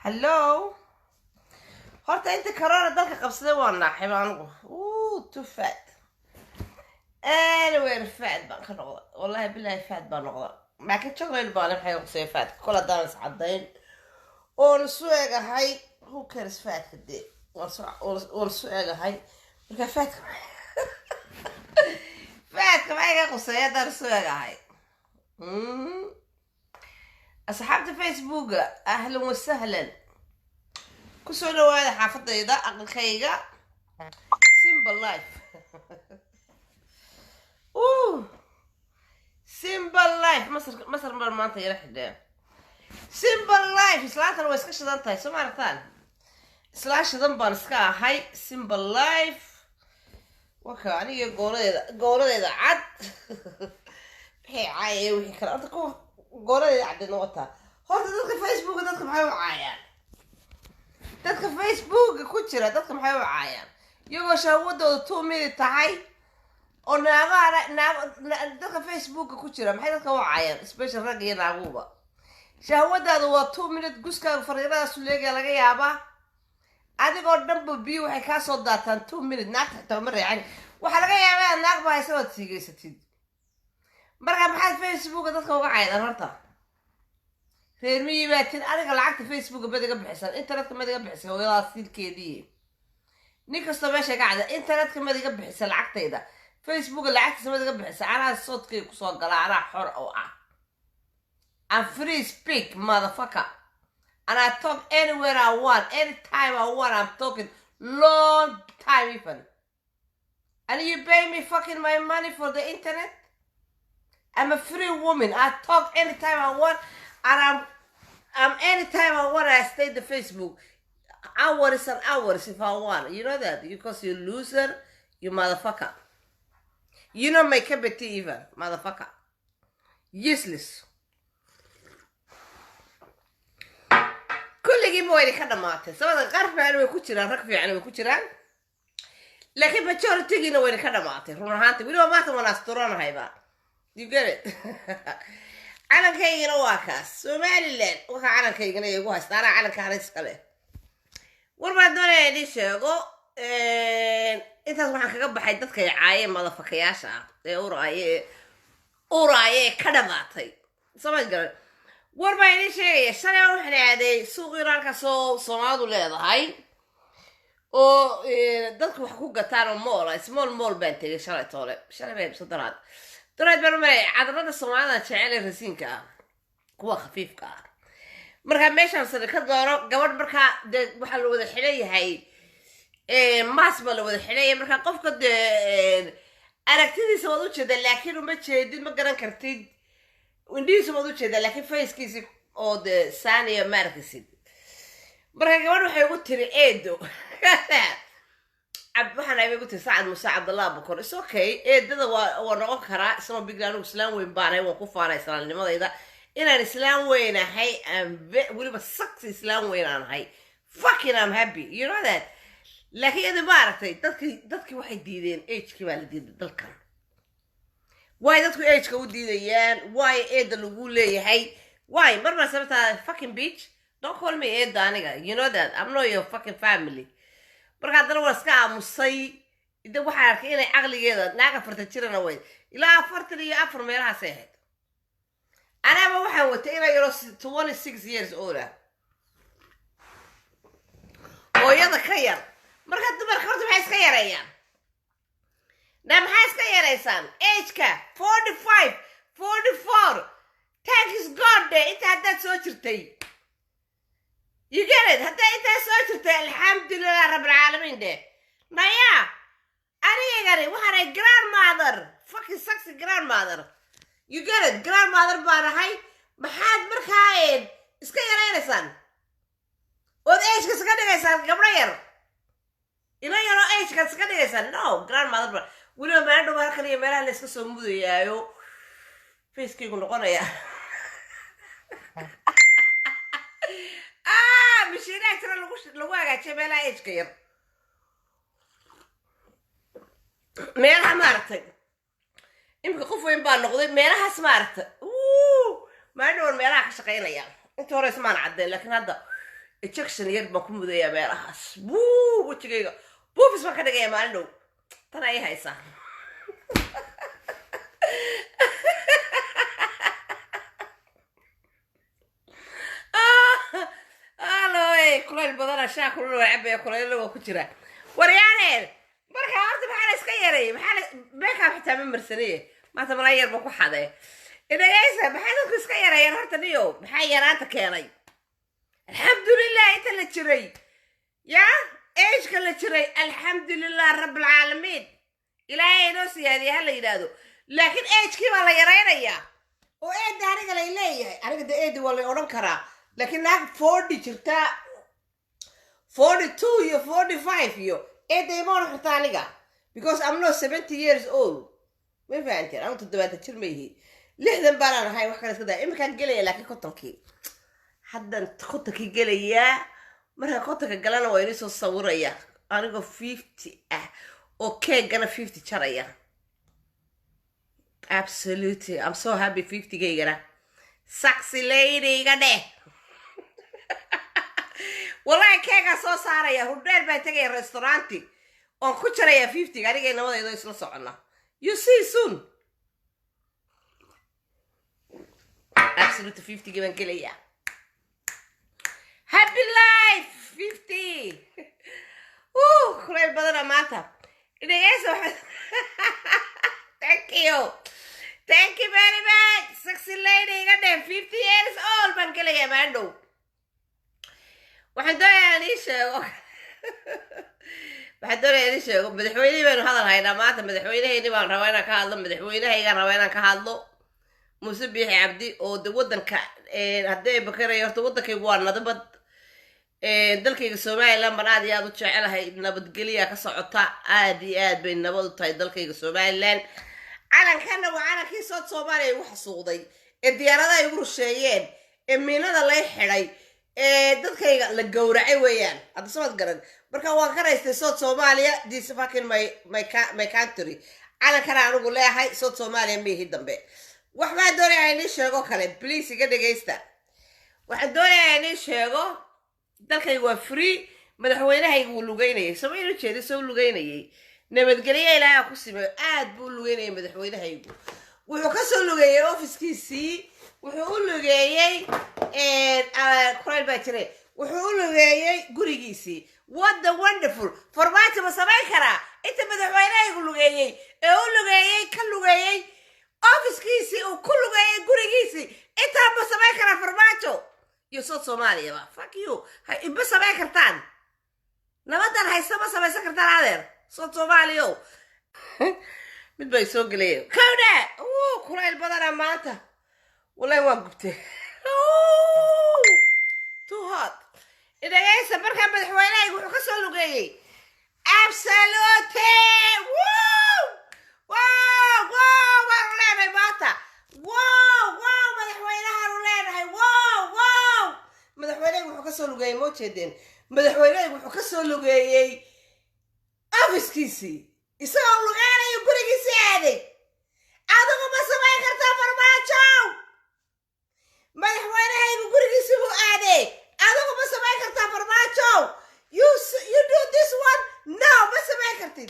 Hallo, horta inta corona dalka qabsaday waa naaxay anigu. Ooh, too fat. Anyway, fat baan ka noqda, wallahi billahi, fat baan noqda. Laakiin chocolate baan maxay qusay fat kol haddaan is caddayn oon isu egahay? Who cares fatka dee? Waan isu egahay. Marka fatka maxay ka qusay haddaan isu egahay? Asxaabta Facebooka, ahlan wasahlan, kusoo dhawaada xaafadayda, aqalkayga, simple life. Simple life. Masar, masar baan maanta yara xidheen. Simple life. Islaantana way iska shidan tahay, soo ma aragtaan? Islaan shidan baan iska ahay. Simple life waka aniga goonadeeda, goonadeeda cad maxay caayaya wixii kale. Horta kuwa goonadeeda caddeedna wataa. Horta dadka Facebooka, dadka maxay u caayaan? Dadka Facebooka ku jira, dadka maxay u caayaan iyagoo shahwadooda 2 minute tahay oo naagaha naag? Dadka Facebooka ku jira maxay dadka u caayaan, special rag iyo naaguba? Shahwadaadu waa 2 minute, guskaaga fariiradaasu leegaya laga yaabaa, adigoo dhanba biyo waxay kaa soo daataan 2 minute. Naagta xitaa ma reecan. Waxaa laga yaabaa inaad naag ba haysa waad siigeysatid. Marka maxaad Facebooka dadka uga caydaan? Horta reer miyi baatin. Adiga lacagta Facebooka mad iga bixisan? Internetka mad iga bixisan? Hooyadaas silkeedii nin kastoo meesha ka cada, internetka mad iga bixisa? Lacagtayda Facebooka lacagtiisa mad iga bixisa? Anaa soodkay kusoo gala, anaa xor oo ah. I'm free speak, motherfucker, and I talk anywhere I want, anytime I want. I'm talking long time even, and you pay me fucking my money for the internet? I'm a free woman. I talk anytime I want, and I'm anytime I want. I stay the Facebook hours and hours if I want. You know that because you loser, you motherfucker. You know my cup of tea even, motherfucker. Useless. Kulligiinba waa idinka dhamaatay. Sabada qaar fiican way ku jiraan, rag fiican way ku jiraan, laakiin majoritygiina way idinka dhamaatay run ahaanti. Weliba maanta waan asturanahayba, you get it? Calankaygina waa kaas, Somaliland. Waxa calankaygana igu haysta, anaa calankaana iskale. War baan doonaya idin sheego. Intaas waxaan kaga baxay dadka ay caayeen, motherfuckeryaasha ah ee uraaye ee uraaye ee ka dhamaatay. Samad garan. War baan idin sheegaya. Shalay waxaan aaday suuq yar halkaasoo Soomaalidu leedahay oo dadku wax ku gataan oo mall ah, small mall baan tegay shalay toole. Shalay bay mise daraad? Daraad baan u malaya. Cadarada Soomaalida jecel ee rasiinka ah, kuwa khafiifka ah. Markaa meeshaan sare ka doono gabadh. Markaa dee waxaa la wada xidhan yahay maas baa la wada xidhan yahay. Markaa qofka dee aragtidiisa waad ujeedaa, laakiin uma jeedid, ma garan kartid. Indhihiisa waad ujeedaa, laakiin facekiisi oo dee saaniya ma arkisid. Marka gabadh waxay ugu tiri, "Eedo." Waxaan ay ugu tiri Sacad Muuse Cabdallah Bukor. Is okay, eedada waa noqon karaa isma bigla. Anigu islaam weyn baanahay, waan ku faanay islaamnimadayda inaan islaam weynahay. Aan weliba saksi islaam weyn aan ahay. Fucking I'm happy, you know that? Laakiin iyada ma aragtay, dadkii waxay diideen agekii baa la diiday dalkan. Waay dadku ageka u diidayaan? Waay eeda lagu leeyahay? Waay mar baa sababtaa? Fucking bitch, don't call me eeda aniga. You know that I'm not your fucking family. Marka haddana waa iska aamusay. Ida waxaan arkay inay caqligeeda naag 40 jirana way ilaa 44 meelahaasay ahayd. Anaaba waxaan watay inaa yaro 26 years old ah, hooyada ka yar. Marka dumarka horta maxay iska yareeyaan? Na maxaa iska yaraysaan ageka? 45, 44, thanks God de. Inta haddaad soo jirtay, you get it? Haddaa intaa soo jirtay, alxamdulilah rabbilcaalamiin de. Naya anigagani waxaanay grandmother, fucking sexy grandmother, you get it? Grandmother baan ahay. Maxaad markaa iska yaraynaysaan ood ageka iska dhigaysaan gabdho yar, ina yaroo ageka iska dhigaysaan? No, grandmother ba weliba meel dhow halkan iyo meelaha la iska soo mudayaayo facekaygu noqonaya. Ah, mashiinaha jira lagu hagaajiyo meelaha ageka yar, meelaha maaragtay. Imika qof weyn baa noqday, meelahaas maaragtay maalin dhawan meelaha ka shaqaynaya. Inta hore ismaan caddeyn, laakiin hadda Injection yar baan ku mudayaa meelahaas. Wuu wejigayga buufis baan ka dhigaya maalin dhow. Tan ay haysaa. Aloy, kulayl badana, shaa kulul waa cabaya, kulaylna waa ku jira. Waryaaneen, marka horta maxaa la iska yaray? Maxaa la meekaa xitaa ma marsanaye maanta, malaa yar ba ku xadee. Dhegaysa, maxaa dadku iska yareeyeen horta niyo? Maxaa yaraanta keenay? Alxamdulilah, inta la jiray ya age-ka la jiray, alxamdulilah rabbilcaalamiin, Ilaahay inoo siyaadiya ha la yidhaahdo. Laakiin age-kii baa la yaraynayaa oo eedda aniga lay leeyahay. Aniga de eedda waa lay odhan karaa, laakiin naag 40 jirta, 42 iyo 45 iyo eedda ima odhan karta aniga, because I'm not 70 years old. Ma fahanteen? Anigu 70 jir ma ihi, 60 baanaan ahay. Wax kale iska daa, iminkaan gelaya, laakiin 50-kii haddan 50-kii gelayaa. Marka 50-ka galana waa inii soo sawiraya anigoo 50 ah oo keegana 50 jaraya. Absolutely, I'm so happy. 50-gaygana sexy lady iga dheh. Wallahi keegaa soo saaraya, hurdheer baan tegaya, restaurant-i oon ku jaraya 50-ga, aniga namadaydo isla socona. You see soon. Absolutely, 50-gii baan gelayaa. Happy life 50. Kulayl badana maanta. Dhegeysa, thank you, thank you very much. Sexy lady iga dheh. 50 years old baan gelayaa maandhow. Waxaan doonayaa inii sheego, madaxweynihii baynu hadal haynaa maanta. Madaxweynehayni baan rabaa inaan ka hadlo, madaxweynehaygaan rabaa inaan ka hadlo, Muuse Biixi Cabdi, oo de waddanka haddii ay bakaraya. Horta waddankaygu waa nabad. Dalkayga Somaliland baan aad iyo aad u jecelahay. Nabadgelya ka socota, aad iyo aad bay nabad u tahay dalkayga Somaliland. Calankana waa calankii South Soomaaliya igu xasuuqday, ee diyaaradaha igu rusheeyeen, ee miinada lay xidhay, ee dadkayga la gowracay weeyaan. Hadda samad garan. Marka waan ka raystay South Soomaaliya. This fucking my country. Calankana anigu leeyahay, South Soomaaliya miihi dambe. Wax baan doonayaa inii sheego kale, please iga dhegaysta. Waxaan doonayaa inii sheego, dalkayga waa free. Madaxweynahayga wuu lugeynayay, sama inu jeeda soo lugeynayay. Nabadgelyo Ilaaha ku simeeyo. Aad buu u lugeynayay madaxweynahaygu. Wuxuu kasoo lugeeyey office-kiisii, wuxuu u lugeeyey, kulayl baa jiray, wuxuu u lugeeyey gurigiisii. What the wonderful! Farmaajo ma samayn karaa inta madaxweynahaygu lugeeyey, ee u lugeeyey, ka lugeeyey office-kiisii, uu ku lugeeyey gurigiisii? Intaa ma samayn karaa Farmaajo iyo South Soomaaliyaba? Fuck you. Ma samayn kartaan. Nabadan haysta ma samaysan kartaan, adeer South Soomaaliyo. Mid bay soo gelayeen kawdha. Wuu kulayl badana maanta, wallahi waan gubtay, too hot. Dhegaysa, markaa madaxweynahaygu wuxuu ka soo lugeeyey, absolute, wow wow wow baanu leenahay maanta. Wow wow, madaxweynahaanu leenahay. Wow wow, madaxweynahaygu wuxuu kasoo lugeeyey, ma ujeedeen? Madaxweynahaygu wuxuu kasoo lugeeyey office-kiisii, isagoo lugeynayo gurigiisii aaday. Adigu ma samayn kartaa, Farmaajo? Madaxweynahaygu gurigiisii buu aaday. Adigu ma samayn kartaa, Farmaajo? You do this one? No, ma samayn kartid.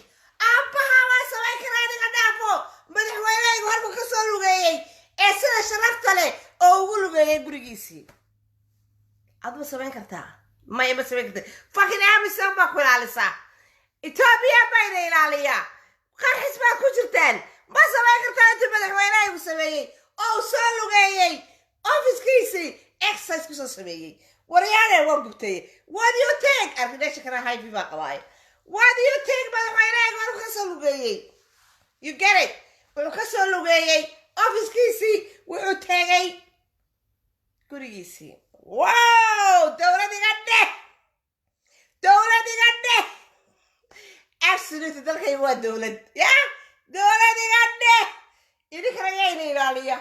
Aabbaha waa samayn karaa, adiga dhaafo. Madaxweynahaygu halkuu ka soo lugeeyey ee sida sharafta leh oo ugu lugeeyey gurigiisii, ad ma samayn kartaa? Maya, ma samayn kartid. Fucking AMISOM baa ku ilaalisaa, Etoobiya bayna ilaaliyaa, qarxis baad ku jirtaan. Ma samayn kartaa intuu madaxweynahaygu sameeyey oo uu soo lugeeyey office-kiisii, exercise kusoo sameeyey? Waryaane, waan gubtay. What do you think? Arkideesha kana hiv baa qabaaye. What do you think? Madaxweynahaygu halku ka soo lugeeyey, you get it? Wuxuu ka soo lugeeyey office-kiisii, wuxuu tegay gurigiisii. Wow, dowlad iga dheh, dowlad iga dheh. Absolutely, dalkayga waa dowlad ya dowlad iga dheh. Idinkana yayna ilaaliya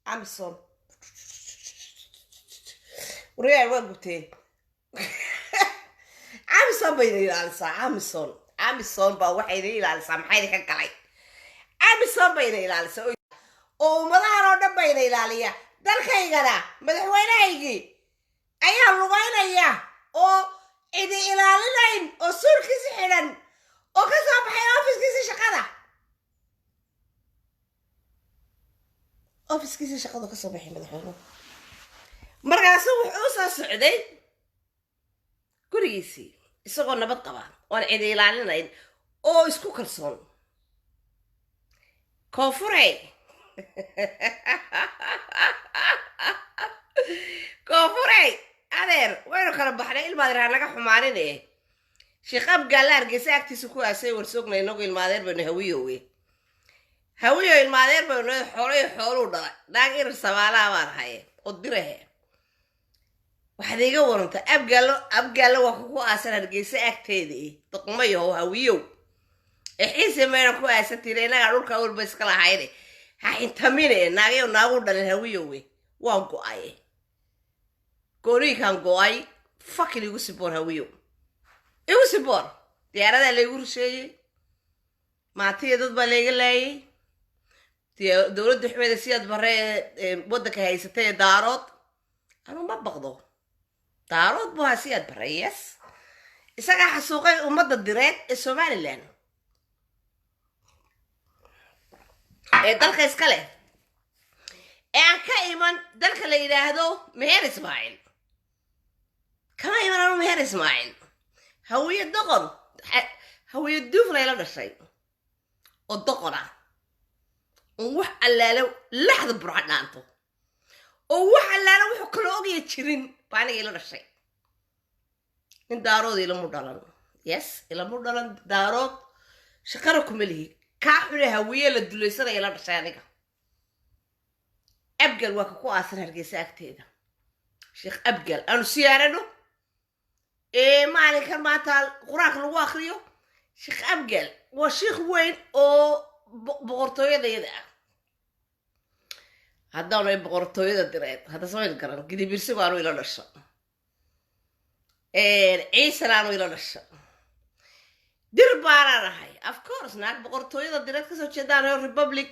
AMISOM. Waryaal, waa gubteen. AMISOM bayna ilaalisaa. AMISOM, AMISOM baa waxayna ilaalisaa. Maxaa idinka galay? AMISOM bayna ilaalisaa oo ummadahan oo dhan bayna ilaaliya. Dalkaygana madaxweynahaygii ayaa lugaynaya oo cidi ilaalinayn oo suurkiisi xidhan oo ka soo baxay ofiskiisi shaqada, ofiskiisi shaqadu ka soo baxay madaxweynuhu. Markaasuu wuxuu u soo socday gurigiisii isagoo nabad qaba oon cidi ilaalinayn oo isku kalsoon. Koonfurey, koonfurey, adeer waynu kala baxnay, ilmaadeer ha naga xumaanine. Sheekh Abgaalla Hargeysa agtiisa ku aasay warsoogna, inagu ilmaadeer baynu, hawiyowe, hawiyo ilmaadeer baynu, xoolayo xooluu dhalay, naag irir samaalaha baan ahaye oo dirahe. Waxaad iiga warantaa Abgaallo, Abgaallo waa kuku aasan Hargeysa agteeda eh, doqmayahow hawiyow, ee xiise mayna ku aasantiina, innagaa dhulka walba iska lahayne, ha xintamine naagayo naagu dhalin hawiyowe. Waan go-ay, gooniinkaan go-ay, fucking igu siboor hawiyow, igu siboor. Diyaaradaa laygu rusheeyey, maatiya dad baa layga laayay, dowladda xumeeda Siyaad Barre ee waddanka haysatay ee Daarood. Anu ma baqdo, Daarood buu ahaa Siyaad Barre, yes, isagaa xasuuqay ummadda direed ee Somaliland ee dalka iska leh ee aan ka iman dalka la yidhaahdo Meher Ismaaciil. Kama iman anu Meher Ismaaciil. Hawiye doqon, hawiye duuflayla dhashay oo doqon ah oon wax allaalo laxda burca dhaanto oo wax allaalo wuxuu kala ogaya jirin baa aniga ila dhashay. Nin Daarood ilamu dhalan, yes, ilamu dhalan Daarood, shaqana kuma lihi. Kaa xune hawiye la dulaysanaya ila dhashay aniga. Abgal waa ka ku aasan Hargeysa agteeda, Sheekh Abgal aanu siyaarano ee maalinkan maanta qur-aanka lagu akriyo. Sheekh Abgal waa sheikh weyn oo boqortooyadayada ah, haddaanu ay boqortooyada direed hadda samayn garan. Gidibirsigu aanu ila dhasho, Ciisana aanu ila dhasho, dir baanaan ahay, of course, naag boqortooyada direed kasoo jeedaan Republic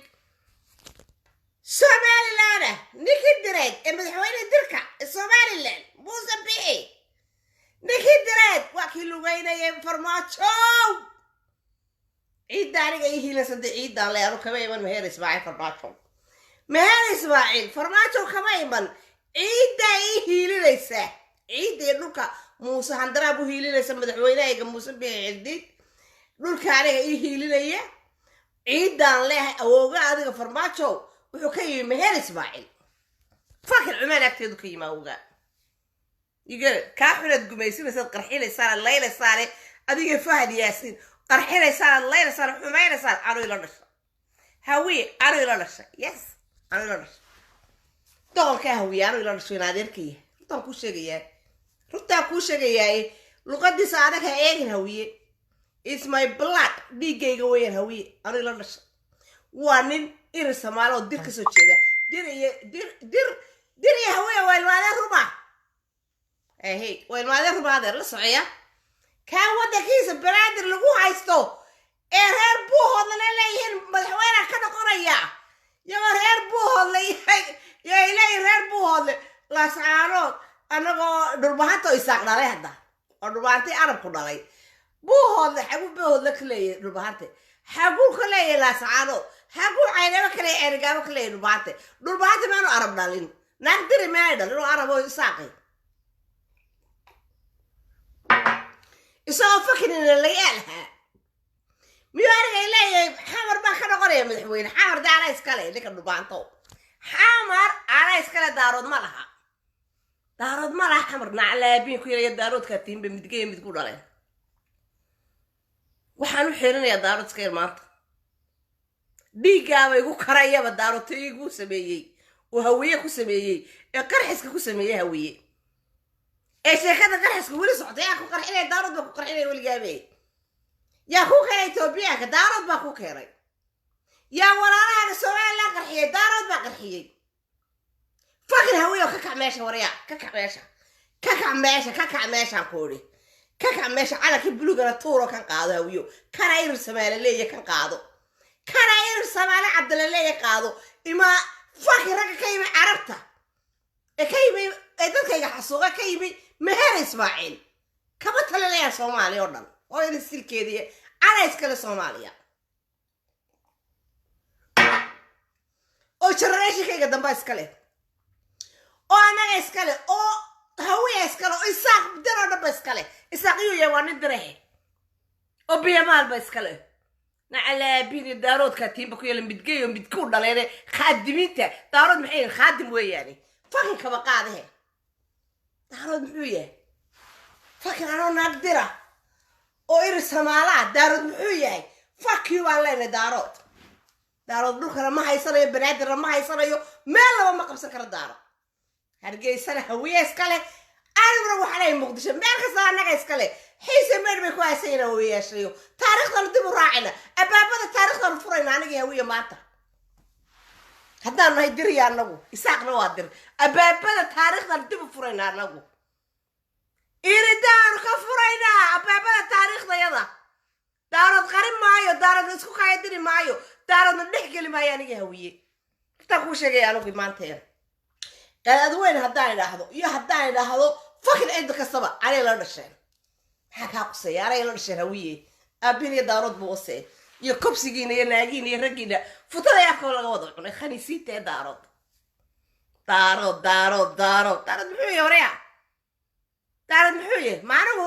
Somaliland ah. Ninkii direed ee madaxweyne dirka ee Somaliland Muuse Bixi, ninkii direed waa kii lugeynayay Farmaajow. Ciidda aniga ii hiilasanta, ciiddaan le anu kama iman Meher Ismaaciil Farmaajo, Meher Ismaaciil Farmaajo kama iman. Ciiddaa ii hiilinaysa, ciidda iyo dhulka Muuse Handaraab u hiilinaysa, madaxweynahayga Muuse Bixi Xildiid dhulka aniga ii hiilinaya, ciiddaan leehay. Awooga adiga Farmaajo wuxuu ka yimi Meher Ismaaciil, fakir Cumaan agteedu ka yimi awooga. You get it? Kaa xunaad gumaysanaysaad, qarxinaysaane, laylaysaane, adiga Fahad Yaasiin qarxinaysaan, laylaysaan, xumaynaysaan, anu ila dhasha hawiye, anu ila dhasha, yes, anu ila dhasha doqonkaa hawiye, anu ila dhasho in adeerkaya. Runtaan kuu sheegayaa, runtaan kuu sheegayaaye, luqadiisa adag ha eegin. Hawiye is my blood, dhiiggayga weeyaan hawiye, anu ila dhasha. Waa nin irir samaalo oo dir ka soo jeeda, dir iyo dir, dir, dir iyo hawiye waa ilmaadeen ruma. Ehey, waa ilmaadeen ruma adeer, la socoya. Kaa waddankiisa Banaadir lagu haysto ee reer Buuhoodlana leeyihiin madaxweyneha ka noqonaya, iyagoo reer Buuhoodle yay leeyihiin reer Buuhoodle Laascaanood, annagoo Dhulbahanta oo Isaaq dhalay hadda oo Dhulbahantay Arabku dhalay. Buuhoodle xaguu Buuhoodle ka leeyahay? Dhulbahante xaguu ka leeyahay Laascaanood? Xaguu Caynabo ka leeyahay, Ceerigaabo ka leeyahay Dhulbahante? Dhulbahante maanu Arab dhalin, naag diri maanay dhalin oo Arab oo Isaaqi, isagoo fakinina laga lahaa miyuu aniga leeyahay Xamar baa ka noqonaya madaxweyne? Xamar de anaa iskale, ninka Dhubaanto, Xamar anaa iskale, Daarood ma laha, Daarood ma laha Xamar. Naclaabiin ku yaraya Daaroodkaa tiinba midgaya midgu dhalay. Waxaan u xirinayaa Daarood iska yar maanta, dhiiggaaba igu karayaba Daaroodta igu sameeyey oo hawiye ku sameeyey ee qarxiska ku sameeyey hawiye ee sheekada qarxiska weli socotay. Yaa ku qarxinaya? Daarood baa ku qarxinaya weligaabe. Yaa ku keenay Etoobiyaanka? Daarood baa ku keenay. Yaa walaalahaaga Somaliland qarxiyey? Daarood baa qarxiyey. Fakir hawiyo, ka kac meesha, waryaa, ka kac meesha, ka kac meesha, ka kac meeshaan ku idhi, ka kac meesha. Calankii bulugana tuuro, kan qaado hawiyo, kana irir Samaale leeya kan qaado, kana irir Samaale Cabdalla leeya qaado. Imaa fakir ragga ka yimi Carabta. Ee ka yimi, ee dadkayga xasuuqa, ka yimi Meher Ismaaciil, kama talinayaan Soomaaliya oo dhan. Hooyada silkeediiy anaa iskale Soomaaliya oo generationkayga dambaa iskale oo annaga iskale oo Hawiya iskale oo Isaaq dir oo dhan ba iskale. Isaaq yuu yahay? Waa nin direhe oo biyamaalba iskale. Nacalaabiin Daaroodkaa tiimba ku yeela midgeyo midkuu dhaleene. Khaadimiinta Daarood maxay yihin? Khaadim weeyaane, fucking kaba qaadahe. Daarood muxuu yahay? Fucking anoo naag dira oo iri Samaalaa, Daarood muxuu yahay? Fuck you baan leenahay Daarood. Daarood dhulkana ma haysanayo, Banaadirna ma haysanayo, meel laba ma qabsan karo Daarood. Hargeysana Hawiye iskale, aniguna waxaa leeyahay Muqdisho, meel kasta annaga iskale. Xiise meydh bay ku haysan hawiyeyaashayo. Taariikhdanu dib u raacayna, abaabada taariikhdanu furayna anigii Hawiye maanta haddaan nahay diriya. Anagu Isaaqna waa dir. Abaabada taariikhdan dib u furayna, anagu iridaanu ka furaynaa abaabada taariikhdayada. Daarood qarin maayo, Daaroodna isku kaayadiri maayo, Daaroodna dhex geli maayo anigii Hawiye. Intaan kuu sheegaya anigu maanteeda qadaadweyn haddaan idhaahdo iyo haddaan idhaahdo fucking cid kastaba, anay la dhasheen. Maxaa kaa quseeya? Anay la dhasheen. Hawiye aabin iyo Daarood buu qusee iyo kobsigiina iyo naagiina iyo raggiina futada afka laga wada cunay khaniisiinta ee Daarood. Daarood, Daarood, Daarood, Daarood muxuu yahay? Horaya Daarood muxuu yahay? Maanigu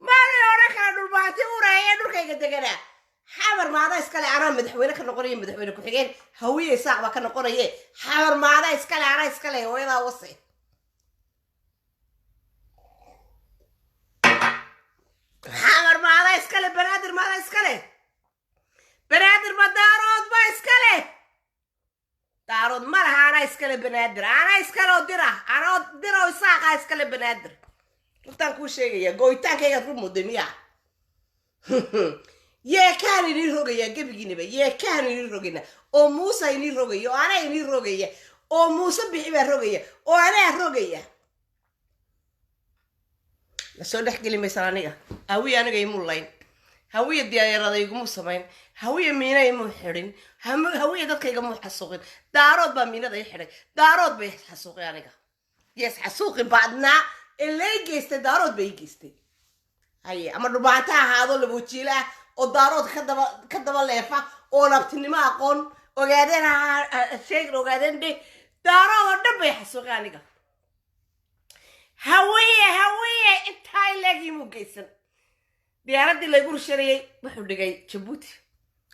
maani odhan kara Dhulbaati uraya dhulkayga deganaa. Xamar maada iskale? Anaa madaxweyne ka noqonaya, madaxweyne ku-xigeen Hawiye Isaaq baa ka noqonaye. Xamar maada iskale? Anaa iskale, hooyadaa wase. Xamar maada iskale? Banaadir maada iskale? Banaadir ma Daarood ba iskale? Daarood ma laha, anaa iskale Banaadir, anaa iskale oo dira, anoo dira oo Isaaqa iskale Banaadir. Runtaan kuu sheegaya, gooyitaankaygaad ku mudday miyaa? Yeekaan inii rogayaa gebigiinaba, yeekaan inii rogayna oo Muusa inii rogaya oo anaa inii rogaya oo Muuse Bixi baa rogaya oo anaa rogaya. Lasoo dhex geli maysaan aniga. Hawiye aniga imuu layn, Hawiye diyaarada igumuu samayn, Hawiye miina imuu xidhin, Hawiye dadkayga muu xasuuqin. Daarood baa miinada ii xidhay, Daarood bay xasuuqay aniga. Yes, xasuuqi badnaa ee lay geystay Daarood bay ii geystay. Haye, ama dhubaanta ahaado labujiila ah oo Daarood ka daba leefa oo nabtinimo aqoon ogaadeen sheegin, ogaadeen dheh, Daarood oo dhan bay xasuuqay aniga. Hawiye, Hawiye intaa ileegimuu geysan. Diyaaraddii laygu rushanayay wuxuu dhigay Jabuuti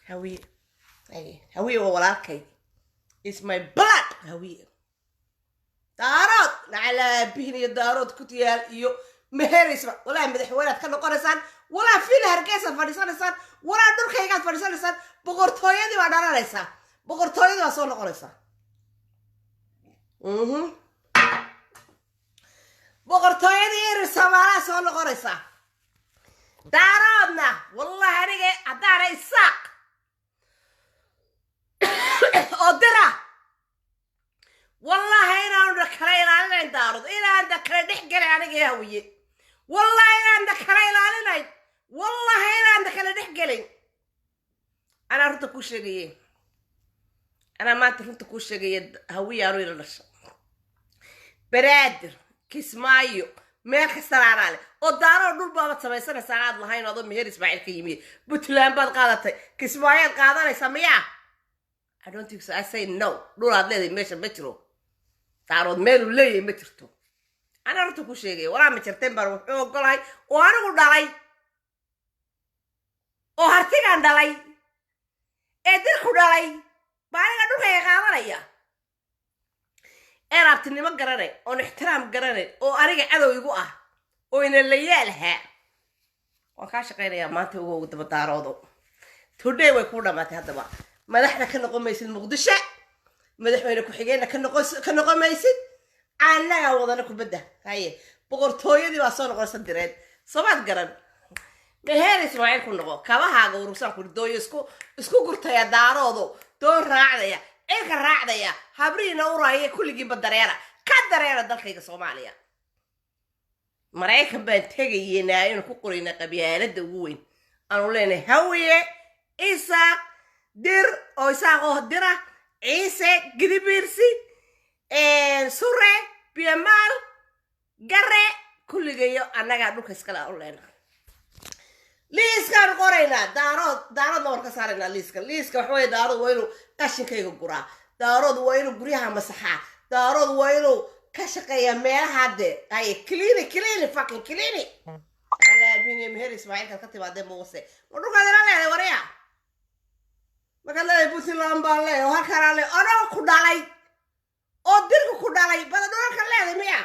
Hawiye. Haye, Hawiye waa walaalkay, is my blood. Hawiye Daarood nacalaabihin iyo Daarood ku yaal iyo meheraysa. Walaa madaxweynead ka noqonaysaan, walaa Fila Hargeysaad fadhiisanaysaan, walaa dhulkaygaad fadhiisanaysaan. Boqortooyadii baa dhalanaysaa, boqortooyadii baa soo noqonaysaa. Boqortooyadii Erir Soomaalaa soo noqonaysaa. Daaroodna wallahi aniga haddaana Isaaq oo dira, wallahi inaanu kala ilaalinayn Daarood, inaanda kala dhex gelay aniga iyo Hawiye. Wallahi inaanda kala ilaalinayn, wallahi inaanda kala dhex gelayn. Anaa runta kuu sheegaye, anaa maanta runta kuu sheegaya. Hawiye anu ila dhasha, Banaadir, Kismaayo, meel kastana anaa leh. Oo Daaroo dhul baabad samaysanaysaa aad lahayn adoo Meher Ismaaciil ka yimi. Puntland baad qaadatay, Kismaayaad qaadanaysaa miyaa? I don't think so. I say no. Dhul aad leedahay meesha ma jiro. Daarood meeluu leeyahay ma jirto. Anaa runta ku sheegaya. Walaa ma jirteen baan wuxuu ogolahay oo anigu dhalay oo Hartigaan dhalay ee dirku dhalay baa aniga dhulkayga qaadanaya een abtinimo garanay oon ixtiraam garanay oo aniga cadow igu ah oo ina la yaalahaa. Waan kaa shaqaynayaa maanta uga daba Daaroodo. Today way kuu dhamaatay. Haddaba madaxna ka noqon maysid Muqdisho, madaxweyne ku-xigeenna ka noqon maysid. Annagaa wadana kubadda. Haye, boqortooyadii baa soo noqonaysa direed, soomaad garan? Meher Ismaaciil ku noqo, kabahaaga urursaan ku dooyo isku gurtaya. Daaroodo doon raacdaya, cirka raacdaya, habriina uraaya, kulligiinba dareera, ka dareera dalkayga Soomaaliya. Maraykan baan tegaynaa inuu ku qoraynaa qabyaaladda ugu weyn aanu leenahay Hawiye, Isaaq, Dir oo Isaaq oo dira, Ciise, Gidibiirsi, Sure. Biyamaal, Gare, kulligayo annagaa dhulka iskale u leenahay. Liiskaan qoraynaa Daarood, Daaroodna waan ka saaraynaa liiska. Liiska waxa weye, Daarood waa inuu qashinkayga guraa, Daarood waa inuu guryaha masaxaa, Daarood waa inuu ka shaqeeyaa meelaha de ay clean, clean, fucking clean. Alaabini Meher Ismaaciilkaad ka timaadeen muuse, ma dhulkaad ila leedahay? Warya, markaad leedahay Puntland baan leeyahay oo halkaanaa leeyahay, anoo ku dhalay oo dirka ku dhalay bada dhulalka leedahay miya?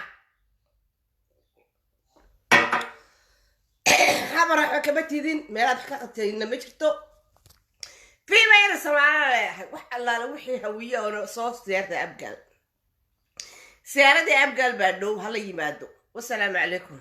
Habar waxba kama tidin, meelaad wax ka qabtayna ma jirto. Fiimayna Soomaalina leeyahay, wax allaale wixii Hawiye oo soo siyaarta Abgaal, siyaaradii Abgaal baa dhow, hala yimaado. Wasalaamu calaykum.